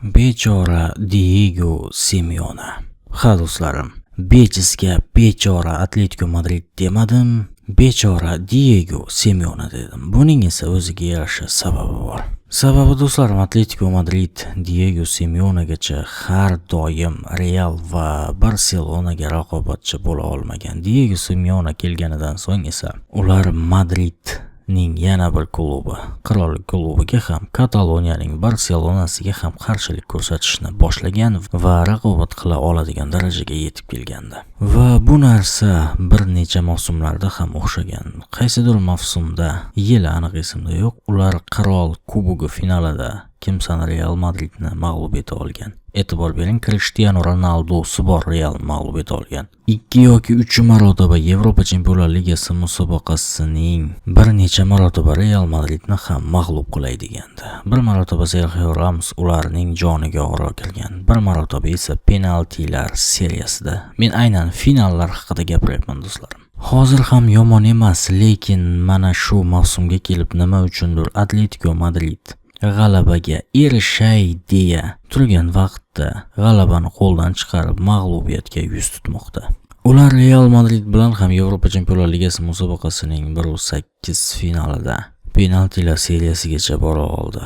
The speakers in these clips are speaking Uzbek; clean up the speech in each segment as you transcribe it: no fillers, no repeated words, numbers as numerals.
Bechora Diyego Simeone. Ha do'stlarim, bejizga bechora Atletico Madrid demadim, bechora Diyego Simeone dedim. Buning esa o'ziga yarasha sababi bor. Sababi do'stlarim, Atletico Madrid Diyego Simeonegacha har doim Real va Barselonaga raqobatchi bo'la olmagan. Diyego Simeone kelganidan so'ng esa ular Madridning yana bir klubi, qirollik klubiga ham, Kataloniyaning Barselonasiga ham qarshilik ko'rsatishni boshlagan va raqobat qila oladigan darajaga yetib kelgandi. Va bu narsa bir necha mavsumlarda ham o'xshagan. Qaysidir mavsumda, yili aniq esimda yo'q, ular Qirol Kubogi finalida kimsan Real Madridni mag'lub eta olgan. E'tibor bering, Cristiano Ronaldosi bor Real mag'lub eta olgan. 2 yoki 3 marotaba Yevropa Chempionlar Ligasi musobaqasining bir necha marotaba Real Madridni ham mag'lub qilay degandi. Bir marotaba Sergio Ramos ularning joniga og'riq kirgan. Bir marotaba esa penaltilar seriyasida. Men aynan finallar haqida gapiryapman do'stlarim. Hozir ham yomon emas, lekin mana shu mavsumga kelib nima uchundir Atletico Madrid g'alabaga erishay deya turgan vaqtda g'alabani qo'ldan chiqarib mag'lubiyatga yuz tutmoqda. Ular Real Madrid bilan ham Yevropa Chempionlar Ligasi musobaqasining 1-8 finalida penaltilar seriyasigacha bora oldi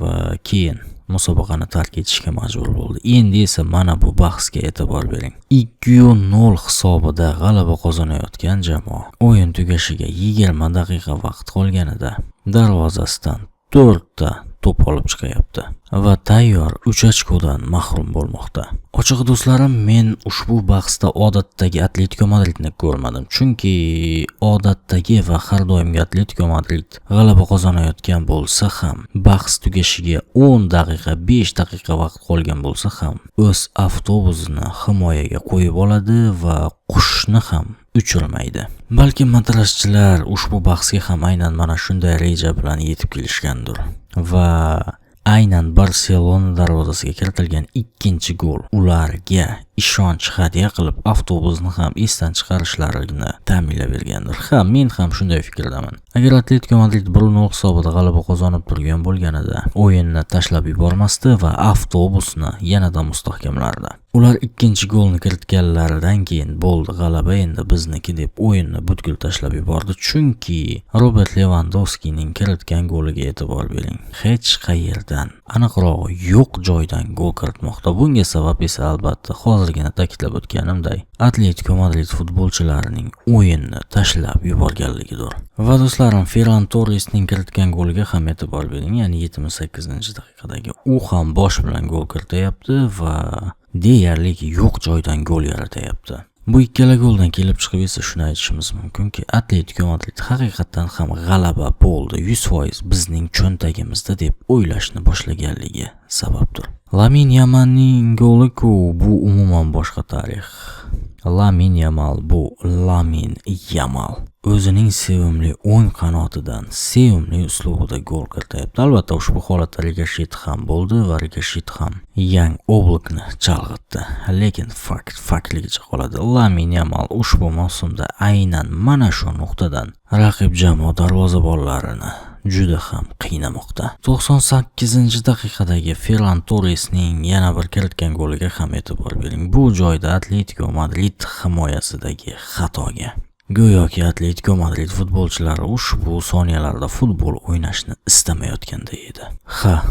va keyin musobaqani tark etishga majbur bo'ldi. Endi esa mana bu bahsga e'tibor bering. 2-0 hisobida g'alaba qozonayotgan jamoa o'yin tugashiga 20 daqiqa vaqt qolganida darvozasidan 4 ta to'p olib chiqayapti va tayyor 3 ochkodan mahrum bo'lmoqda. Ochig'i do'stlarim, men ushbu bahsda odatdagi Atletico Madridni ko'rmadim, chunki odatdagi va har doimgi Atletico Madrid g'alaba qozonayotgan bo'lsa ham, bahs tugashiga 10 daqiqa, 5 daqiqa vaqt qolgan bo'lsa ham, o'z avtobusini himoyaga qo'yib oladi va qushni ham uchirmaydi. Balki matraschilar ushbu bahsga ham aynan mana shunday reja bilan yetib kelishgandir va aynan Barselona darvozasiga kiritilgan ikkinchi gol ularga ishonch hadya qilib avtobusni ham esdan chiqarishlarini ta'minlab bergandir. Ha, men ham shunday fikrdaman. Agar Atletico Madrid 1-0 hisobida g'alaba qozonib turgan bo'lganida o'yinni tashlab yubormasdi va avtobusni yanada mustahkamlardi. Ular ikkinchi golni kiritganlaridan keyin bo'ldi, g'alaba endi bizniki deb o'yinni butkul tashlab yubordi, chunki Robert Lewandowskining kiritgan goliga e'tibor bering. Hech qayerdan, aniqrog'i yo'q joydan gol kiritmoqda. Bunga sabab esa albatta hozirgina ta'kidlab o'tganimday Atletico Madrid futbolchilarining o'yinni tashlab yuborganligidir. Va do'stlarim, Ferran Torresning kiritgan goliga ham e'tibor bering, ya'ni 78-daqiqadagi. U ham bosh bilan gol kirityapti va deyarli yo'q joydan gol yaratyapti. Bu ikkala goldan kelib chiqib esa shuni aytishimiz mumkinki, Atletico Madrid haqiqatdan ham g'alaba bo'ldi, 100% bizning cho'ntagimizda deb o'ylashni boshlaganligi sababdir. Lamin Yamalning goli-ku bu umuman boshqa tarix. Lamin Yamal bu Lamin Yamal. O'zining sevimli o'ng qanotidan sevimli uslubida gol kirityapti. Albatta ushbu holatda rikoshet ham bo'ldi va rikoshet ham Yan Oblakni chalg'itdi. Lekin fakt faktligicha qoladi. Lamin Yamal ushbu mavsumda aynan mana shu nuqtadan raqib jamoa darvozabonlarini juda ham qiynamoqda. 98-daqiqadagi Ferran Torresning yana bir kiritgan goliga ham e'tibor bering. Bu joyda Atletico Madrid himoyasidagi xatoga. Go'yoki Atletico Madrid futbolchilari ushbu soniyalarda futbol o'ynashni istamayotganday edi. Ha,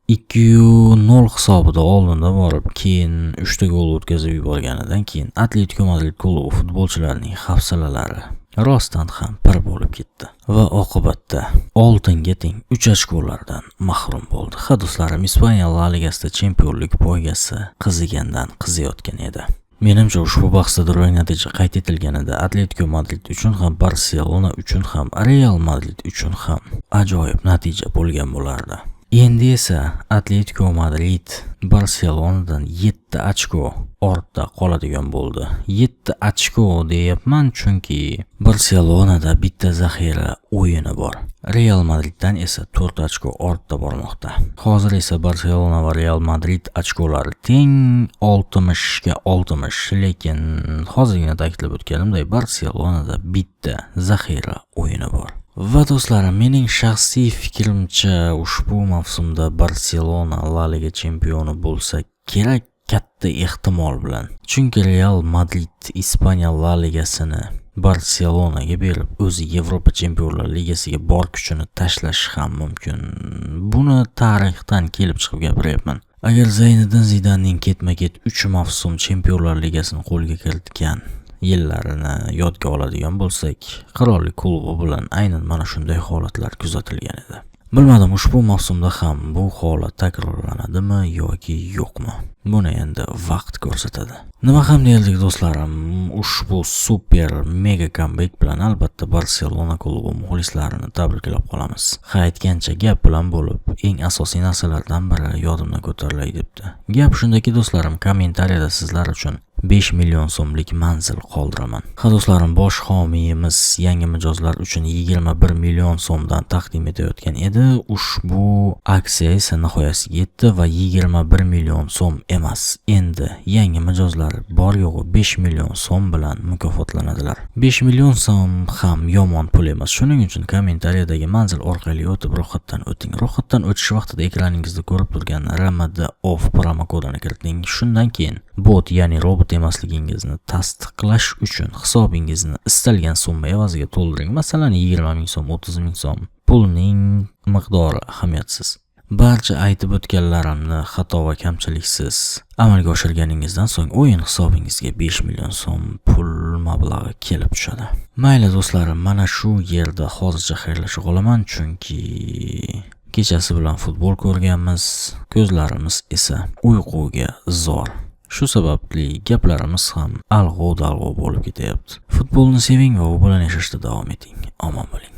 2-0 hisobida oldinda borib, keyin 3 ta gol o'tkazib yuborganidan keyin Atletico Madrid klubi futbolchilarining hafsalalari rostdan ham pir bo'lib ketdi va oqibatda oltinga teng 3 ochkolardan mahrum bo'ldi. Ha do'stlarim, Ispaniya La Ligasida chempionlik poygasi qizigandan qiziyotgan edi. Menimcha ushbu bahsda durang natija qayd etilganida Atletico Madrid uchun ham, Barselona uchun ham, Real Madrid uchun ham ajoyib natija bo'lgan bo'lardi. Endi esa Atletico Madrid Barselonadan 7 ochko ortda qoladigan bo'ldi. 7 ochko deyapman, chunki Barselonada bitta zaxira o'yini bor. Real Madriddan esa 4 ochko ortda bormoqda. Hozir esa Barselona va Real Madrid ochkolari teng 60 ga 60, lekin hozirgina ta'kidlab o'tganimdek Barselonada bitta zaxira o'yini bor. Va do'stlarim, mening shaxsiy fikrimcha, ushbu mavsumda Barselona La Liga chempioni bo'lsa kerak, katta ehtimol bilan. Chunki Real Madrid Ispaniya La Ligasini Barselonaga berib, o'zi Yevropa Chempionlar Ligasiga bor kuchini tashlashi ham mumkin. Buni tarixdan kelib chiqib gapiryapman. Agar Zinedin Zidanning ketma-ket 3 mavsum Chempionlar Ligasini qo'lga kiritgan yillarini yodga oladigan bo'lsak, qirollik klubi bilan aynan mana shunday holatlar kuzatilgan edi. Bilmadim, ushbu mavsumda ham bu holat takrorlanadimi yoki yo'qmi? Buni endi vaqt ko'rsatadi. Nima ham deyardik, do'stlarim, ushbu super mega comeback bilan albatta Barselona klubi muxlislarini tabriklab qolamiz. Ha, aytgancha, gap bilan bo'lib, eng asosiy narsalardan biri yodimdan ko'tarilay debdi. Gap shundaki, do'stlarim, kommentariyada sizlar uchun 5 million so'mlik manzil qoldiraman. Ha, do'stlarim, bosh homiyimiz yangi mijozlar uchun 21 million so'mdan taqdim etayotgan edi. Ushbu aksiya esa nihoyasiga yetdi va 21 million so'm emas, endi yangi mijozlar bor yo'g'i 5 million so'm bilan mukofotlanadilar. 5 million so'm ham yomon pul emas. Shuning uchun kommentariyadagi manzil orqali o'tib, ro'yxatdan o'ting. Ro'yxatdan o'tish vaqtida ekraningizda ko'rib turgan RMD OFF promokodini kiriting. Shundan keyin bot, ya'ni robot emasligingizni tasdiqlash uchun hisobingizni istalgan summa evaziga to'ldiring. Masalan, 20 ming so'm, 30 ming so'm. Pulning miqdori ahamiyatsiz. Barcha aytib o'tganlarimni xato va kamchiliksiz amalga oshirganingizdan so'ng o'yin hisobingizga 5 million so'm pul mablag'i kelib tushadi. Mayli, do'stlarim, mana shu yerda hozircha xayrlashib qolaman, chunki kechasi bilan futbol ko'rganmiz, ko'zlarimiz esa uyquga zor. Shu sababli gaplarimiz ham alg'ov-dalg'ov bo'lib ketyapti. Futbolni seving va u bilan yashashda davom eting. Omon bo'ling.